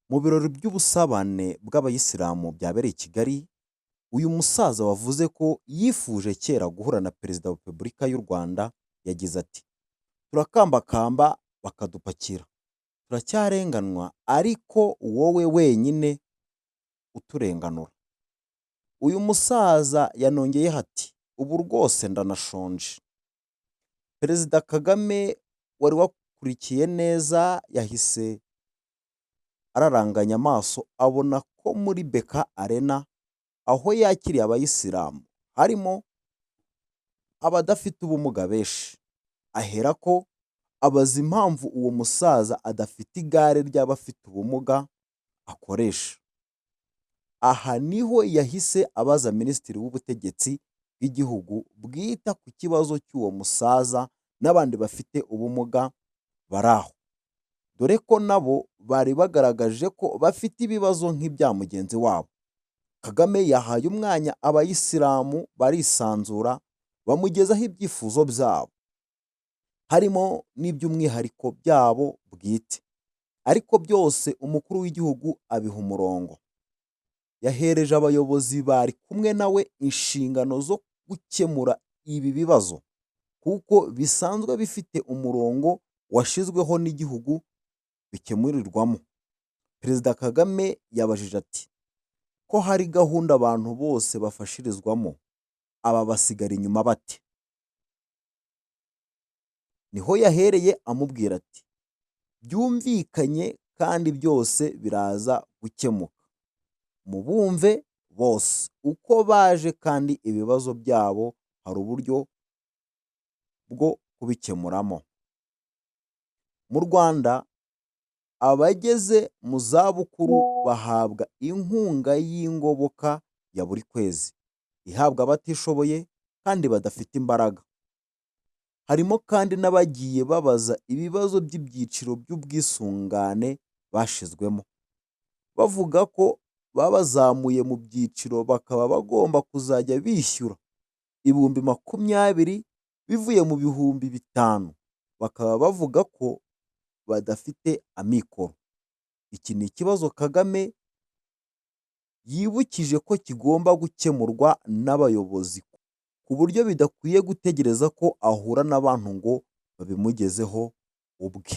Mu birori by'ubusabane bw'Abayisilamu byabereye i Kigali, uyu musaza wavuze ko yifuje kera guhura na Perezida wa Repubulika y'u Rwanda yagize ati "Turakambakamba bakadupakira, turacyarenganwa ariko wowe wenyine uturenganura." Uyu musaza yanongeyeho ati "Ubu rwose ndanashonje." Perezida Kagame wari wakurikiye neza yahise araranganya amaso abona ko muri BK Arena aho yakiriye Abayisilamu harimo abadafite ubumuga benshi, aherako abaza impamvu uwo musaza adafite igare ry'abafite ubumuga akoresha. Aha niho yahise abaza Minisitiri w'Ubutegetsi bw'Igihugu bwita ku kibazo cy'uwo musaza n'abandi bafite ubumuga bari aho, dore ko nabo bari bagaragaje ko bafite ibibazo nk'ibya mugenzi wabo. Kagame yahaye umwanya Abayisilamu barisanzura bamugezaho ibyifuzo byabo, harimo n'iby'umwihariko byabo bwite, ariko byose umukuru w'igihugu abiha umurongo. Yahereje abayobozi bari kumwe nawe inshingano zo gukemura ibi bibazo kuko bisanzwe bifite umurongo washyizweho n'igihugu bikemurirwamo. Perezida Kagame yabajije ati "Ko hari gahunda abantu bose bafashirizwamo, aba basigara inyuma bate?" Niho yahereye amubwira ati "Byumvikanye kandi byose biraza gukemuka, mubumve bose uko baje kandi ibibazo byabo hari uburyo bwo kubikemuramo." Mu Rwanda abageze mu zabukuru bahabwa inkunga y'ingoboka ya buri kwezi, ihabwa abatishoboye kandi badafite imbaraga. Harimo kandi n'abagiye babaza ibibazo by'ibyiciro by'ubwisungane bashizwemo, bavuga ko babazamuye mu byiciro bakaba bagomba kuzajya bishyura 20,000 bivuye mu 5000, bakaba bavuga ko badafite amikoro. Iki ni ikibazo Kagame yibukije ko kigomba gukemurwa n'abayobozi ku buryo bidakwiye gutegereza ko ahura n'abantu ngo babimugezeho ubwe.